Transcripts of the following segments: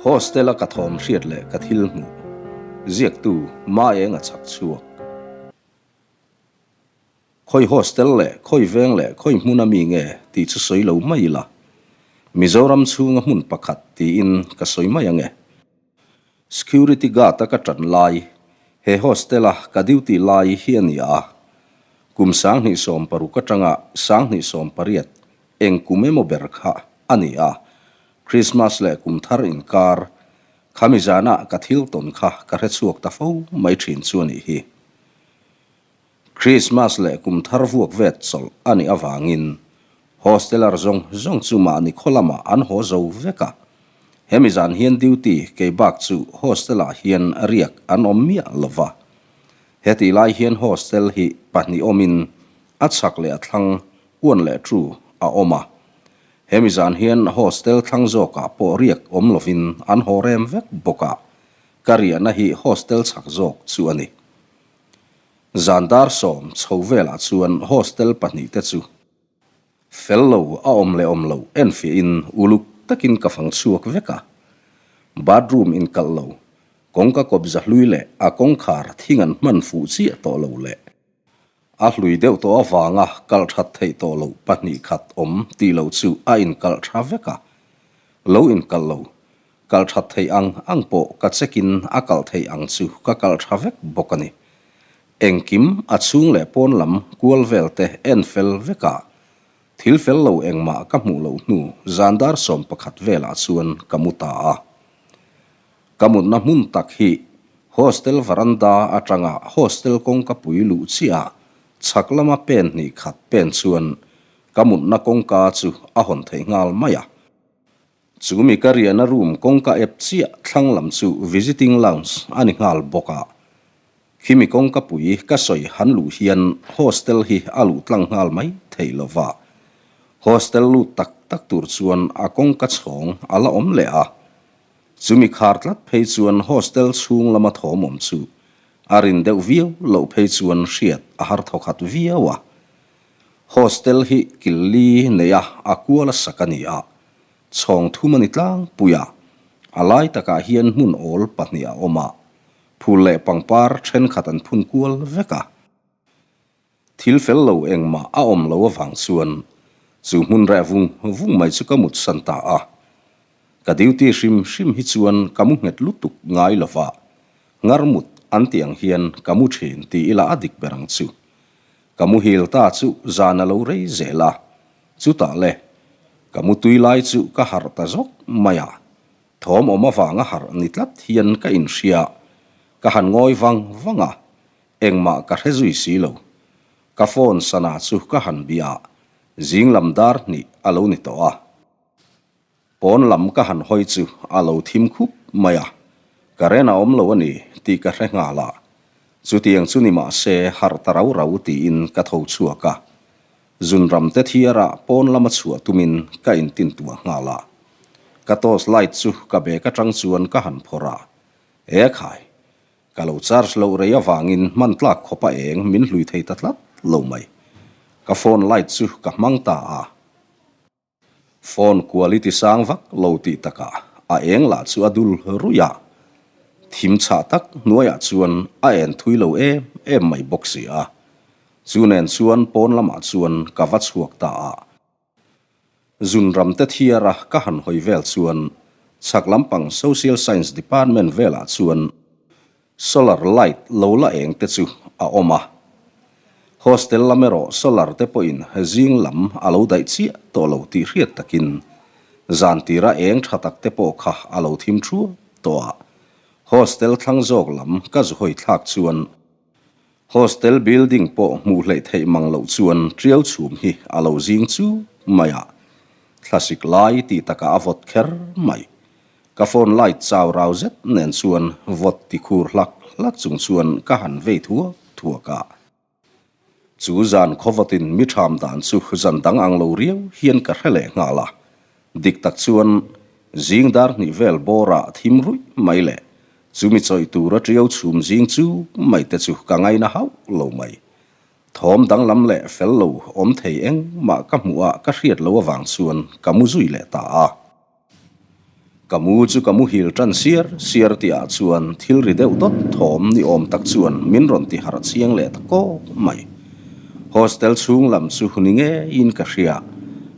Hostel a ka thawm hriat leh ka thil hmuh. Ziaktu Maenga chhak chhuak. Khawi hostel leh khawi veng leh khawi hmun a mi nge tih chu sawi lo mai ila. Mizoram chhunga hmun pakhat tiin ka sawi mai ange. Security guard a ka tan lai, he hostel a ka duty lai hi a ni a. Kum 2016 atanga 2018 eng kum emaw ber kha a ni a. Christmas leh kum thar inkar, khami zana ka thil tawn kha ka hre chhuak ta fo mai thin chu a nih hi. Christmas leh kum thar vuak vet chawlh a nih avangin hosteler zawng zawng chu mahni khaw lamah an haw zo vek a. Hemi zan hian duty kei bak chu hostel-ah hian riak an awm miah lo va. Hetih lai hian hostel hi pahnih awmin a chhak leh a thlang uan leh tu a awm a. Hemi zan hian hostel thlang zawkah pawh riak awm lovin an haw rem vek bawk a, ka riahna hi hostel chhak zawk chu a ni. Zan dar 10 chho velah chuan hostel pahnih te chu fel lo a awm leh awm lo enfiahin uluk takin ka fang chhuak vek a. Bathroom inkalh lo, kawngka kawp za hlui leh a kawngkhar thing an hman fuh chiah tawh lo leh a hlui deuh tawh avanga kalh that theih tawh loh pahnih khat awm tih loh chu a inkalh tha vek a. Lo inkalh lo Kal that theih ang ang pawh ka check in a kal theih ang chu ka kal tha vek bawk a ni. Engkim a chhung leh pawn lam kual vel te en fel vek a, thil fel lo engmah ka hmuh loh hnu zan dar 11 velah chuan ka mu ta a. Ka mutna hmun tak hi hostel varanda atanga hostel kawngka pui luh chiah chhak lama pen hnih khat pen chuan ka mutna kawngka chu a hawn theih nghal mai a. Chu mi ka riahna room kawngka ep chiah thlang lam chu visiting lounge a ni nghal bawk a. Khimi kawngka pui ka sawi han luh hian hostel hi a luh tlang nghal mai thei lo va. Hostel lut tak tak tur chuan a kawngka chhawng a la awm leh a. Chumi khar tlat phei chuan hostel chhung lama thawm awm chu a rin deuh viau loh phei chuan hriat a har thawkhat viau a. Hostel hi kil li neia a kual a sak a ni a, chhawng thum a ni tlangpui a, a lai takah hian hmun awl pahnih a awm a, phul leh pangpar thenkhat an phun kual vek a. Thil fel lo engmah a awm lo avang chuan chu hmun reh vung vung mai chu ka mut san ta a. Ka duty hrim hrim hi chuan ka mu nghet lutuk ngai lova, ngar mut an tih ang hian ka mu thin ti ila a dik ber ang chu. Ka muhil ta chu zan a lo rei zel a, chutah le, ka mutui lai chu ka harh ta zawk mai a, thawm awm avanga harh ni tlat hian ka inhria, ka han ngawi vang vang a, engmah ka hre zui si lo. Ka phone sana chu ka han bia a, zing lam dar hnih a lo ni tawh a. Pawn lam ka han hawi chu a lo thim khup mai a, current a awm lo a ni tih ka hre nghal a, chutiang chu ni mah se harh ta rau rau tiin ka tho chhuak a, zunram te thiara pawn lama chhuah tumin ka intintuah nghal a, ka torch light chu ka bag atang chuan ka han phawrh a, E khai, ka lo charge loh rei avangin hman tlak khawpa eng min hlui thei ta tlat lo mai, ka phone light chu ka hmang ta a. Phone quality sang vak lo tih takah a eng lah chu a dul ruih a, thim chhah tak hnuaiah chuan a en thui lo em em mai bawk si a. Chu nen chuan pawn lamah chuan ka va chhuak ta a. Zunram te thiara ka han hawi vel chuan chhak lampang Social Science Department velah chuan Solar light lo la eng te chu a awm a. Hostel lam erawh solar te pawhin zing lam a lo daih chiah tawh lo tih hriat takin zan tira eng tha tak te pawh kha a lo thim thuap tawh a. Hostel thlang zawk lam ka zu hawi thlak chuan hostel building pawh hmuh hleih theih mang loh chuan tiau chhum hi a lo zing chu mai a. Thlasik lai tih takah a vawt kher mai. Ka phone light chau rau zet nen chuan vawt ti khur hlak hlak chung chuan ka han vei thuak thuak a. Chu zan khawvawtin mi ṭham dan chu zan dang ang lo riau hian ka hre leh nghal a. Dik tak chuan zing dar hnih vel bawrah thim ruih mai leh chumi chawih tura ṭiau chhum zing chu mai te chu ka ngaina hauh lo mai. Thawm danglam leh fel lo awm thei engmah ka hmuh a ka hriat lo avang chuan ka mu zui leh ta a. Ka mu chu ka muhil tan siar siar tihah chuan thil ri deuh dawt thawm ni awm tak chuan min rawn ti harh chiang leh ta kawk mai. Hostel chhung lam chu ni ngeiin ka hria.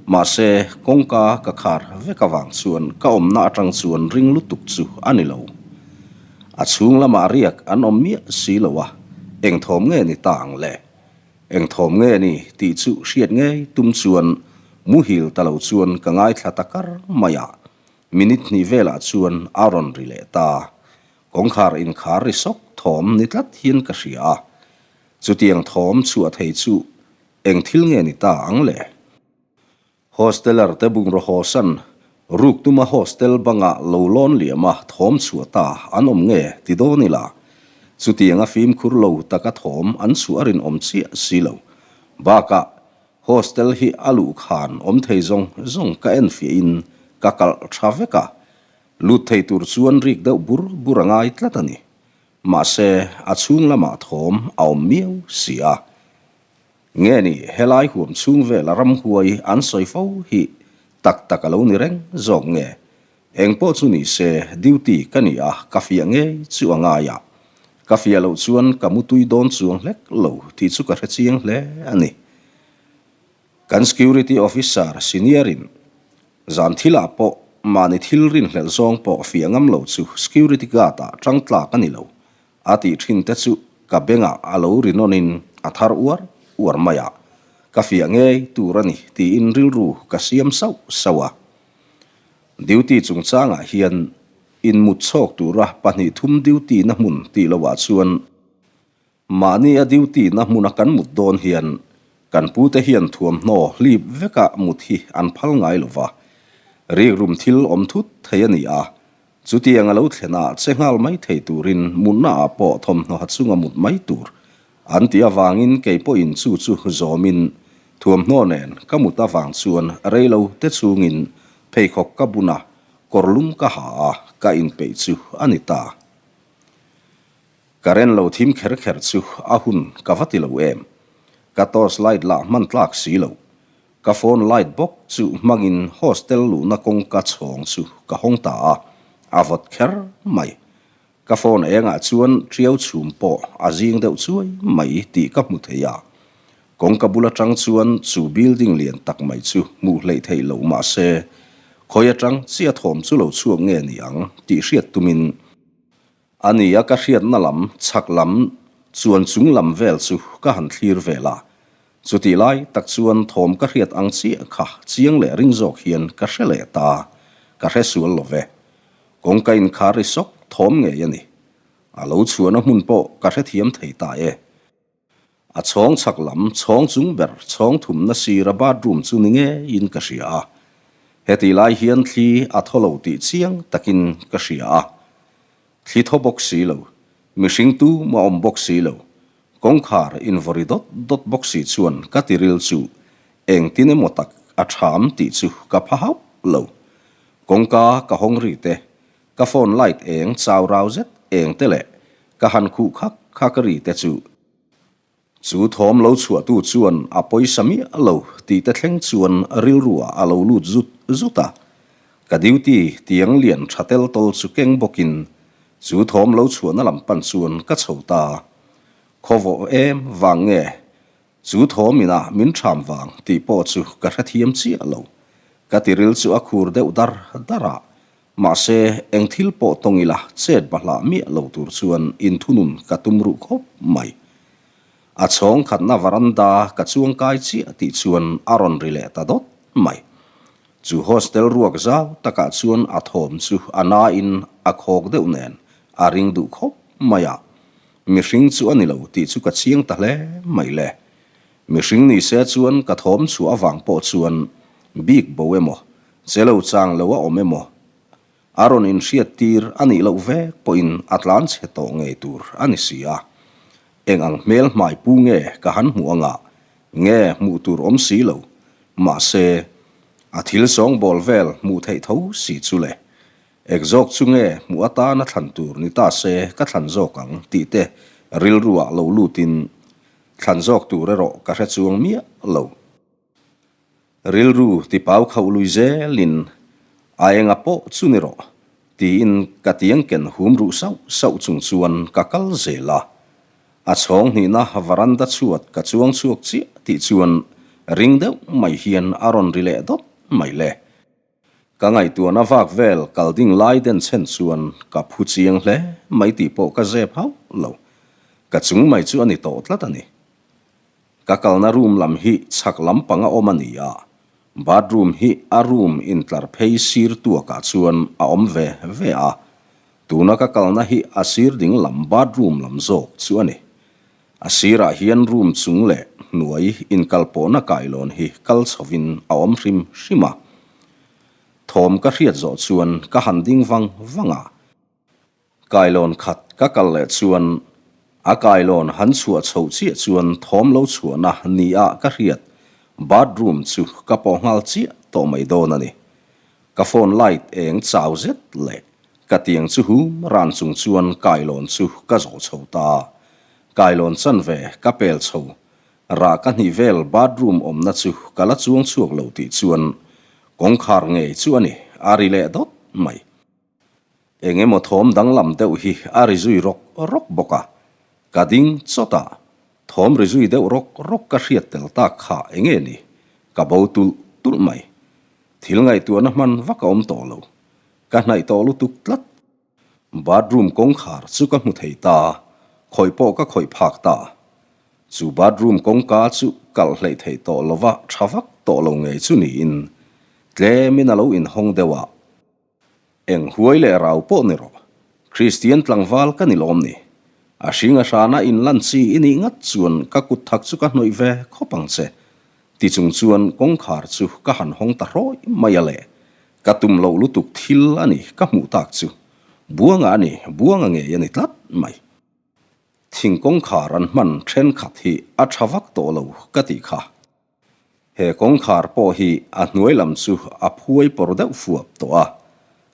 Mahse, kawngka ka khar vek avang chuan ka awmna atang chuan ring lutuk chu a ni lo. A chhung lamah riak an awm miah si lo a, eng thawm nge ni ta ang le? Eng thawm nge ni tih chu hriat ngei tum chuan muhil ta lo chuan ka ngaithla ta kar mai a, minute hnih velah chuan a rawn ri leh ta. Kawngkhar inkhar ri sawk thawm ni tlat hian ka hria a, chutiang thawm chhuah thei chu eng thil nge ni ta ang le? Hosteler te bungraw hawsan ruk tuma hostel bangah lo lawn liam a thawm chhuah ta an awm nge ti dawn ila, chutianga fimkhur lo taka thawm an chhuah a rinawm chiah si lo. Bakah, hostel hi a luh khan awm thei zawng zawng ka enfiahin ka kalh tha vek a, lut thei tur chuan rik deuh bur bur a ngai tlat a ni. Mahse, a chhung lamah thawm a awm miau si a. Nge ni, helai huam chhung vela ramhuai an sawi fo hi tak tak a lo ni reng zawk nge? Eng pawh chu ni se, duty ka ni a, ka fiah ngei chu a ngai a. Ka fiah loh chuan ka mutui dawn chuang hlek lo tih chu ka hre chiang hle a ni. Kan security officer senior in zan thilah pawh mahni thil rinhlelh zawng pawh fiah ngam lo chu security guard ah tang tlak a ni lo. A tih thin te chu ka bengah a lo ri nawnin a thar uar uar mai a, ka fiah ngei tur a ni tiin rilru ka siam sauh sauh a. Duty chungchangah hian inmut chhawk tura 2 3 duty na hmun tih lohah chuan mahni a duty na hmuna kan mut dawn hian kan pute hian thuamhnaw hlip veka mut hi an phal ngai lova, rikrum thil awm thut thei a ni a, Chutiang a lo thlen a, che nghal mai thei turin mutna ah pawh thawmhnaw ha chunga mut mai tur an tih avangin kei pawhin chu chu zawmin thuamhnaw nen ka mut avang chuan reilo te chungin pheikhawk ka bun a, kawrlum ka ha a, ka inpeih chu a ni ta. Current lo thim kher kher chu a hun ka va ti lo em. Ka torch light lah hman tlak si lo. Ka phone light bawk chu hmangin hostel luhna kawngka chhawng chu ka hawng ta a, a vawt kher mai. Ka phone engah chuan ṭiau chhum pawh a zing deuh chuai mai tih ka hmu thei a. Kawngka bul aṭang chuan chu building lian tak mai chu hmuh hleih theih loh mah se, khawi aṭang chiah thawm chu lo chhuak nge ni ang tih hriat tumin, A ni a, ka hriatna lam, chhak lam, chuan chung lam vel chu ka han thlir vel a. Chutih lai tak chuan thawm ka hriat ang chiah kha chiang leh ring zawk hian ka hre leh ta, ka hre sual lo ve. Kawngka inkhar ri sawk thawm ngei a ni. A lo chhuahna hmun pawh ka hrethiam thei ta e. A chhawng chhak lam, chhawng chung ber, chhawng thumna sira bathroom chu ni ngeiin ka hria a. Hetih lai hian thli a thaw lo tih chiang takin ka hria a. Thli thaw bawk si lo, mihring tu mah awm bawk si lo, kawngkhar invawri dawt dawt bawk si chuan ka tiril chu engtin emaw tak a ṭham tih chu ka pha hauh lo. Kawngka ka hawng ri te, ka phone light eng chau rau zet eng te leh ka han khuh khak khak ri te chu Chu thawm lo chhuahtu chuan a pawisa miah lo tih te thleng chuan rilruah a lo lut zut zut a. Ka duty tiang lian tha tel tawl chu keng bawkin chu thawm lo chhuahna lam pan chuan ka chho ta. Khawvawh em vang nge chu thawm inah min ṭham vang tih pawh chu ka hrethiam chiah lo. Ka tiril chu a khur deuh dar dar a, Mahse, eng thil pawh tawng ila chet bahlah miah lo tur chuan inthunun ka tum ruh khawp mai. A chhawng khatna varanda ka chuang kai chiah tih chuan a rawn ri leh ta dawt mai. Chu hostel ruak zau takah chuan a thawm chu a nain a khawk deuh nen a ring duh khawp mai a. Mihring chu a ni lo tih chu ka chiang ta hle mai le. Mihring ni se chuan ka thawm chhuah avang pawh chuan bik bo emaw Che lo chang lo a awm emaw? A rawn inhriat tir a nih loh vek pawhin a tlan chhe tawh ngei tur a ni si a. Eng ang hmel hmai pu nge ka han hmuh anga nge hmuh tur awm si lo. Mahse, a thil sawngbawl vel hmuh theih tho si chu le. Eng zawk chu nge hmuh atana thlan tur ni ta se ka thlan zawk ang tih te rilruah lo lutin thlan zawk tur erawh ka hre chuang miah lo. Rilru tipau khauh lui zelin a enga pawh chu ni rawh. Tiin ka tiang ken hum ruh sauh sauh chung chuan ka kal zel a. A chhawng hnihna varanda chhuat ka chuang chhuak chiah tih chuan ring deuh mai hian a rawn ri leh dawt mai le. Ka ngaihtuahna vak vel kal ding lai den chhen chuan ka phu chiang hle mai tih pawh ka zep hauh lo. Ka chung mai chu a ni tawh tlat a ni. Ka kalna room lam hi chhak lampang a awm a ni a, bathroom hi a room intlar phei sir tuakah chuan a awm ve ve a, tuna ka kalna hi a sir ding lam bathroom lam zawk chu a ni. A sirah hian room chung leh hnuai inkalpawhna kailawn hi kal chhovin a awm hrim hrim a. Thawm ka hriat zawh chuan ka han ding vang vang a. Kailawn khat ka kal leh chuan a kailawn han chhuah chhoh chiah chuan thawm lo chhuahna nia ka hriat bathroom chu ka pawh nghal chiah tawh mai dawn a ni. Ka phone light eng chau zet leh ka tiang chu hum ran chung chuan kailawn chu ka zawh chho ta. Kailawn chanve ka pel chho rah ka hnih vel bathroom awmna chu ka la chuang chhuak lo tih chuan kawngkhar ngei chu a ni a ri leh dawt mai. Eng emaw thawm danglam deuh hi a ri zui rawk rawk bawk a, ka ding chawt a, thawm ri zui deuh rawk rawk ka hriat tel tak kha eng nge ni, ka bo tulh tulh mai. Thil ngaihtuahna hman vak a awm tawh lo, ka hnaih tawh lutuk tlat. Bathroom kawngkhar chu ka hmu thei ta, khawih pawh ka khawih phak ta. Chu bathroom kawngka chu kalh hleih theih tawh lova tha vak tawh lo ngei chu niin, tlemin a lo inhawng deuh a. Eng huai leh rau pawh ni rawh. Kristian tlangval ka ni lawm ni. A hring a hrana in lan chi i nih ngat chuan ka kut thak chu ka hnawih ve khawp ang che. Ti chung chuan kawngkhar chu ka han hawng ta hrawih mai a le. Ka tum loh lutuk thil a ni ka hmuh tak chu. Buanga a ni, buanga ngei a ni tlat mai. Thing kawngkhar an hman thenkhat hi a tha vak tawh lo ka tih kha. He kawngkhar pawh hi a hnuai lam chu a phuai pawr deuh fuap tawh a,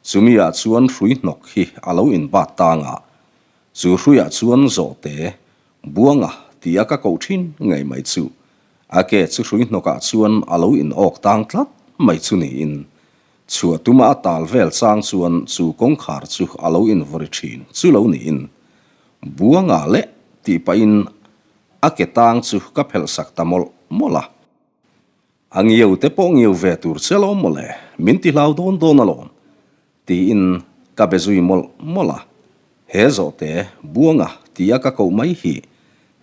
chumi ah chuan hrui hnawk hi a lo inbat tang a, chu hruiah chuan zawhte Buanga tia ka koh thin ngei mai chu a ke chu hrui hnawkah chuan a lo in awk tang tlat mai chu niin chhuah tuma a tal vel chang chuan chu kawngkhar chu a lo invawri thin chu lo niin Buanga leh tih pahin A ke tang chu ka phelh sak ta mawlh mawlh a. A ngiau te pawh ngiau ve tur che alawm mawle, min ti hlau dawn dawn alawm, tiin ka be zui mawlh mawlh a. He zawhte Buanga tia ka koh mai hi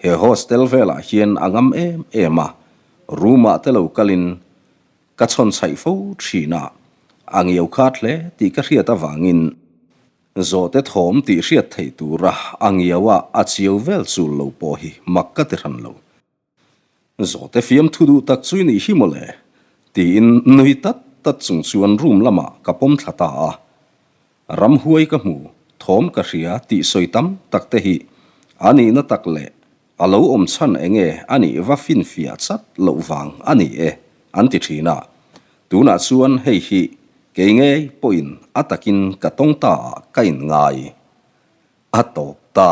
he hostel velah hian a ngam em em a, room ah te lo kalin ka chhawn chhaih fo thin a, a ngiau khat hle tih ka hriat avangin Zawhte thawm tih hriat theih tura a ngiau a a chiau vel chul lo pawh hi mak ka ti hran lo. Zawhte fiamthu duh tak chu i nih hi mawle, tiin nui tat tat chung chuan room lamah ka pawm thla ta a. Ramhuai ka hmu, thawm ka hria tih sawi tam tak te hi a nihna tak leh A lo awm chhan enge a nih va finfiah chat loh vang a ni e, an ti thin a. Tunah chuan hei hi kei ngei pawhin a takin ka tawng ta ah ka inngai. A tawp ta.